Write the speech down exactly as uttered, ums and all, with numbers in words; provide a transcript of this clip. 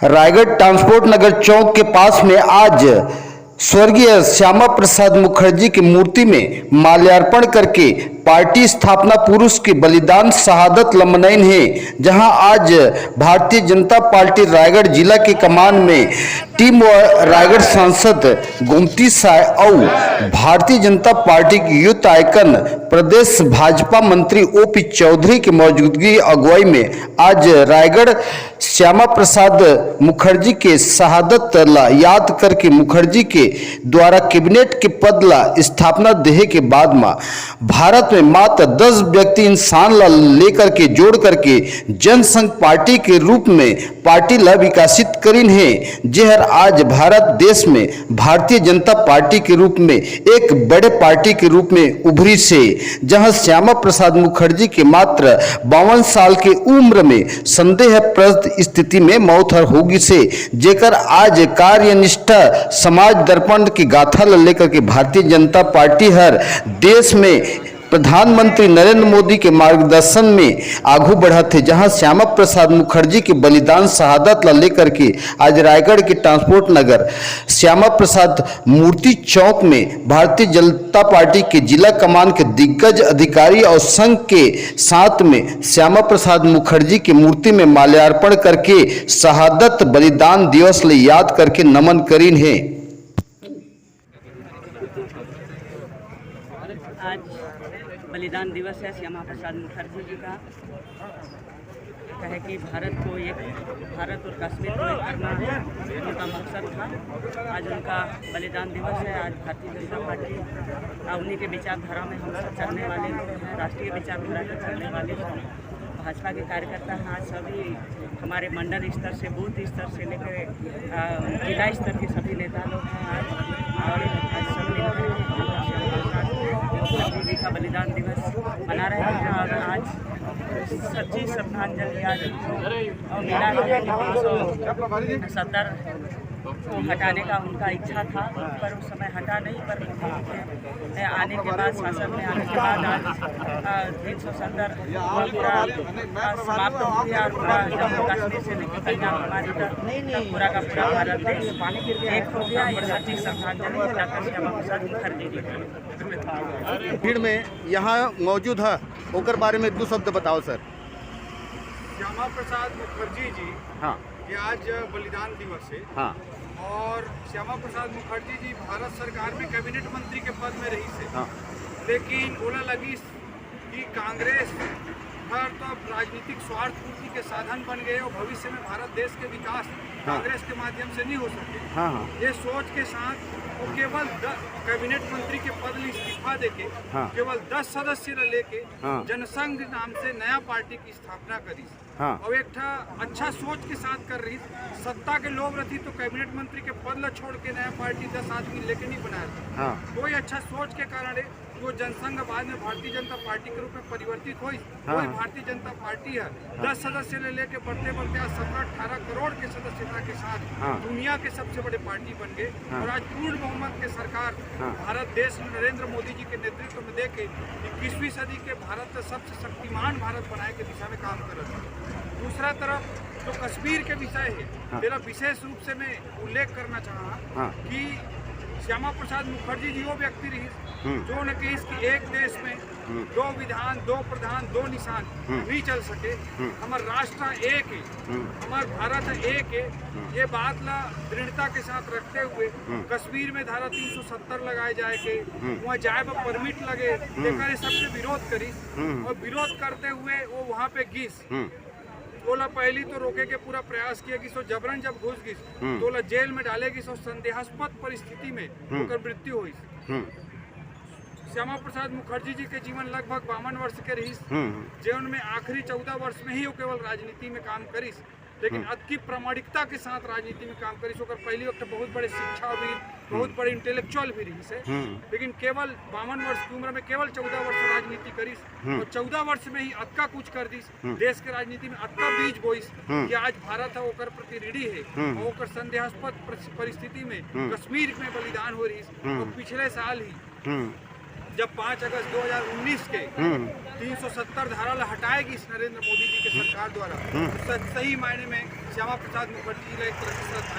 Raigarh transport नगर चौक के पास में आज स्वर्गीय श्यामा प्रसाद मुखर्जी की मूर्ति में माल्यार्पण करके पार्टी स्थापना पुरुष के बलिदान शहादत ल मनाइन हे, जहां आज भारतीय जनता पार्टी रायगढ़ जिला के कमान में टीम व रायगढ़ सांसद गोमती साय अउ भारतीय जनता पार्टी के यूथ आइकन प्रदेश भाजपा मंत्री ओपी चौधरी के मौजूदगी अगुवाई में आज रायगढ़ श्यामा प्रसाद मुखर्जी के शहादत ला याद करके मुखर्जी के द्वारा कैबिनेट के पद ला स्थापना देहे के बाद मा भारत में मात्र दस व्यक्ति इंसान ला लेकर के जोड़ करके जनसंघ पार्टी के रूप में पार्टी ला विकसित करिन हे, जेहर आज भारत देश में भारतीय जनता पार्टी के रूप में एक बड़े पार्टी के रूप में उभरिस हे, जहां श्यामा प्रसाद मुखर्जी के मात्र बावन साल के उम्र में संदेहप्रद स्थिति में मौत हर हो गिस हे, जेकर आज कार्यनिष्ठा समाज दर्पण के गाथा ल लेकर के भारतीय जनता पार्टी हर देश में प्रधानमंत्री नरेंद्र मोदी के मार्गदर्शन में आगू बढ़त हे, जहां श्यामा प्रसाद मुखर्जी के बलिदान शहादत ला लेकर के आज रायगढ़ के ट्रांसपोर्ट नगर श्यामा प्रसाद मूर्ति चौक में भारतीय जनता पार्टी के जिला कमान के दिग्गज अधिकारी और संघ के साथ में श्यामा प्रसाद मुखर्जी की मूर्ति में माल्यार्पण करके शहादत बलिदान दिवस ले याद करके नमन करिन हे। आज बलिदान दिवस है श्यामा प्रसाद मुखर्जी जी का। कहे कि भारत को एक, भारत और कश्मीर को एक करना उनका मकसद था। आज उनका बलिदान दिवस है। आज भारतीय जनता पार्टी, आ, उन्हीं के विचारधारा में हम सब चलने वाले लोग हैं, राष्ट्रीय विचारधारा के चलने वाले लोग हैं। भाजपा के कार्यकर्ता हैं, आज सभी हमारे मंडल स्तर से, बूथ स्तर से लेकर, अ, जिला स्तर के सभी नेता लोग हैं आज। और आज सब मिलकर हम लोग श्यामा प्रसाद मुखर्जी जी का बलिदान दिवस मना रहे हैं। और आज सच्ची श्रद्धांजलि आज मिला है कि तीन सौ सत्तर को हटाने का उनका इच्छा था, पर उस समय हटा नहीं। पर आने के बाद, शासन में आने के बाद आज, अ, तीन सौ सत्तर पूरा, अ, समाप्त हो गया और पूरा जम्मू कश्मीर से लेकर कन्याकुमारी तक पूरा का पूरा भारत देश एक हो गया। ये सच्ची श्रद्धांजलि डॉक्टर श्यामा प्रसाद मुखर्जी जी की। भीड़ में यहाँ मौजूद है, ओकर बारे में दो शब्द बताओ सर। श्यामा प्रसाद मुखर्जी जी हाँ। के आज बलिदान दिवस है। हाँ। और श्यामा प्रसाद मुखर्जी जी भारत सरकार में कैबिनेट मंत्री के पद में रहिस हे। हाँ। लेकिन ओला लगिस कि कांग्रेस हर तो अब राजनीतिक स्वार्थ पूर्ति के साधन बन गए और भविष्य में भारत देश के विकास हाँ। कांग्रेस के माध्यम से नहीं हो सके। हाँ, हाँ। ये सोच के साथ वो केवल द-, कैबिनेट मंत्री के पद ले इस्तीफा देके हाँ। केवल दस सदस्य ल लेके हाँ। जनसंघ नाम से नया पार्टी की स्थापना करिस। हाँ। और एक ठा अच्छा सोच के साथ कर रही, सत्ता के लोभ रही तो कैबिनेट मंत्री के पद ला छोड़ के नया पार्टी दस आदमी लेके नहीं बनाया था। हाँ। कोई अच्छा सोच के कारण है, जो जनसंघ बाद में भारतीय जनता पार्टी के रूप में परिवर्तित हुई, हाँ, वही हाँ। भारतीय जनता पार्टी है। हाँ। दस सदस्य ले लेके बढ़ते बढ़ते आज सत्रह अठारह करोड़ के सदस्यता के साथ हाँ। दुनिया के सबसे बड़े पार्टी बन गए हाँ। और आज पूर्ण बहुमत के सरकार हाँ। भारत देश में नरेंद्र मोदी जी के नेतृत्व में देके इक्कीसवीं सदी के भारत का सबसे शक्तिमान भारत बनाए के दिशा में काम कर रहे हैं। दूसरा तरफ जो कश्मीर के विषय है, हाँ। तेरा विशेष रूप से मैं उल्लेख करना चाहा हाँ। कि श्यामा प्रसाद मुखर्जी जी वो व्यक्ति रही हम्म। जो न कहिस कि एक देश में हम्म। दो विधान, दो प्रधान, दो निशान हम्म। नहीं चल सके। हम्म। हमार राष्ट्र एक है, हम्म। हमार भारत एक है। हम्म। ये बात ला दृढ़ता के साथ रखते हुए हम्म। कश्मीर में धारा तीन सौ सत्तर लगाए जाए के, हम्म। वहाँ जाए पर परमिट लगे, हम्म। एकर सबसे विरोध करिस हम्म। और विरोध करते हुए वो वहाँ पे गिस। हम्म। ओला पहली तो रोके के पूरा प्रयास किया गिस, जबरन जब घुस गिस, हम्म। तो ओला जेल में डाले गिस और संदेहास्पद परिस्थिति में हम्म। ओकर मृत्यु होइस। हम्म। श्यामा प्रसाद मुखर्जी जी के जीवन लगभग बावन वर्ष के रहिस, हम्म। जेवन में आखिरी चौदह वर्ष में ही वो केवल राजनीति में काम करिस, लेकिन हम्म। अतकी प्रामाणिकता के साथ राजनीति में काम करिस। ओकर पहली वक्त बहुत बड़े शिक्षाविद, बहुत हम्म। बड़े इंटेलेक्चुअल भी रहिस हे, हम्म। लेकिन केवल बावन वर्ष की उम्र में केवल चौदह वर्ष राजनीति करिस हम्म। और चौदह वर्ष में ही अतका कुछ कर दिस, हम्म। देश के राजनीति में अतका बीज बोइस हम्म। कि आज भारत है ओकर प्रति ऋणी है हम्म। और ओकर संदेहास्पद परिस-, परिस्थिति में हम्म। कश्मीर में बलिदान हो रहिस हम्म। और पिछले साल ही हम्म। जब पाँच अगस्त दो हज़ार उन्नीस के हम्म। तीन सौ सत्तर धारा ला हटाए गिस नरेंद्र मोदी जी के सरकार द्वारा, हम्म। तो सही मायने में श्यामा प्रसाद मुखर्जी जी ला एक तरह से श्रद्धांजलि